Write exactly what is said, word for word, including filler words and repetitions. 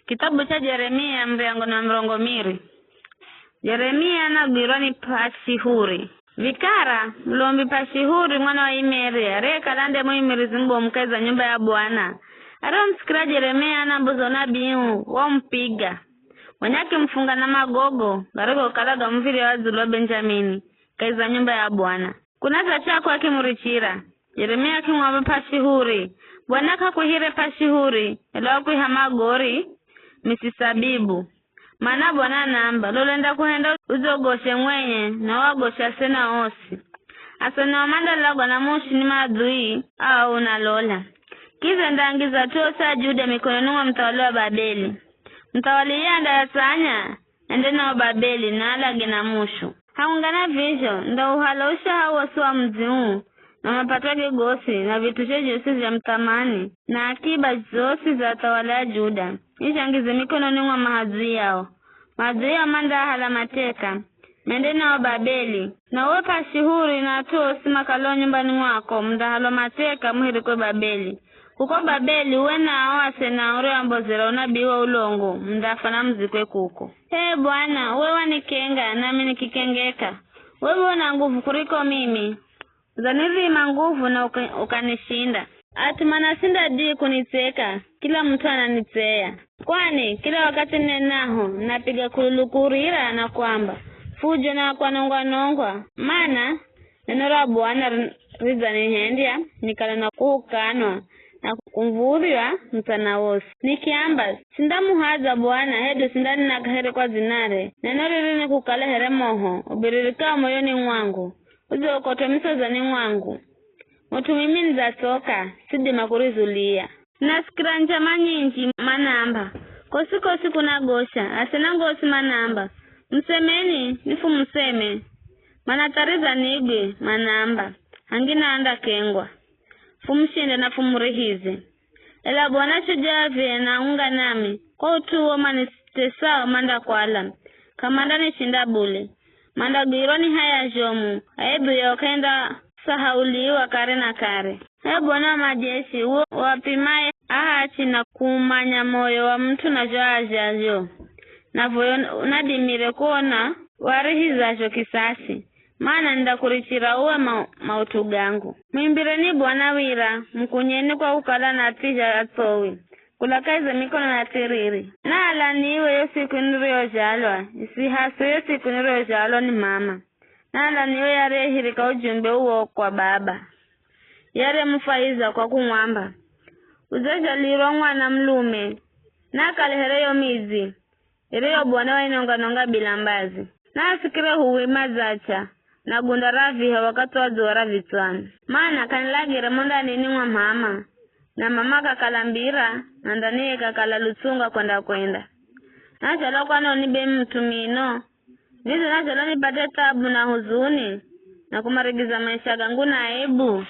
Kitabu cha Jeremia, muryango na mirongo miri. Jeremia anagwirwa ni Pashihuri. Vikara, mulombi Pashihuri mwana wa Imeri, ariyekala nde muimirizi mubomu kahi za nyumba ya Bwana, arihomusikira Jeremia anamboza unabii uu, wamupiga. Gonya akimufunga na magogo, garigokala gamuv̱irya wa dzulu wa Benjamini, kahi za nyumba ya Bwana. Kuna dza chakwe akimurichira. Jeremia akimwamba Pashihuri, "Bwana k'akwihire Pashihuri, ela wakwiha magori, misisabibu. Mana Bwana anaamba, lola ndakuhenda udzogoshe mwenye, na uagoshe asena osi. Asena o mandalagwa na mushi ni maadhui ao unalola. Kidza ndaangiza at'u osi a Juda mikononi mwa muthawali wa Babeli. Muthawali iye andayatsanya, ende nao Babeli, na alage na mushu. Hamwenga na vizho, ndauhala ushaha wosi wa mudzi uu, na mapato ge gosi, na vit'uzhe zhosi zha muthamani, na akiba zosi za athawali a Juda, nizhangize mikononi mwa mahadhui ao. Mahadhui ao mandaahala mateka, mende nao Babeli. Na uwe Pashihuri na at'u osi makalao nyumbani mwako, mundahalwa mateka, muhirikwe Babeli. Kuko Babeli, uwe na ao asena urioambozera unabii wa ulongo, mundafa na muzikwe kuko." Ee Bwana, uwe wanikenga, nami nikikengeka. Wewe una nguvu kuriko mimi. Uzanirima nguvu na uka-, ukanishinda. At'u manasinda dii kunitseka, kila mut'u ananitseya. Kwani kila wakathi ninenaho, napiga k'ululu kurira na kwamba, "Fujo na kwanongwa-nongwa." Mana neno ra Bwana ri-, ridzanihendya nikale na kuhukanwa na kumv̱udhywa mutsana wosi. Nikiamba, "Sindamuhadza Bwana, hedu sindanena kaheri kwa dzinare." Neno riri ni kukala here moho ubiririkao moyoni mwangu, udziokotwa misozani mwangu. Mut'u mimi nidzatsoka, sidima kurizulia. Nasikira njama nyinji manaamba, kosi-kosi kunagosha, asena ngosi manaamba, "Musemeni, nifumuseme." Manathariza nigwe, manaamba, "Hangina andakengwa. Fumushinde na fumurihize." Ela Bwana shujaa vye na unga nami, kwa ut'u uwo manitesao mandakwala, k'amandanishinda bule. Mandagwirwa ni haya zhomu, aibu yao k'aindasahauliwa kare na kare. Ee Bwana wa majeshi, uwe wapimaye ahachi na kuumanya moyo wa mut'u na zho aazhazho, na voyo unadimire kuona warihizazho kisasi, mana nindakurichira uwe ma-, maut'u gangu. Mwimbireni Bwana wira, mukunyeni kwa kukala nathizha atsowi, kula kahi za mikono na thiriri. Naalaniwe yo siku niriyozhalwa, isihaswe yo siku niriyozhalwa ni mama. Naalaniwe yariyehirika ujumbe uwo kwa baba, yariyemufwahiza kwa kumwamba, "Udzazhalirwa mwana mulume, naakale here yo midzi, iriyo Bwana wainonga-nonga bila mbazi. Naasikire huwi madzacha, na gunda ra viha wakathi wa dzuwa ra vitswani. Mana k'anilagire mo ndanini mwa mama, na mama akakala mbira, na ndaniye kakala lutsunga kwenda-kwenda. Nazhalwa kwanoni be mut'u mino? Nize nazhalwa nipate thabu na huzuni, na kumarigiza maisha gangu na aibu?"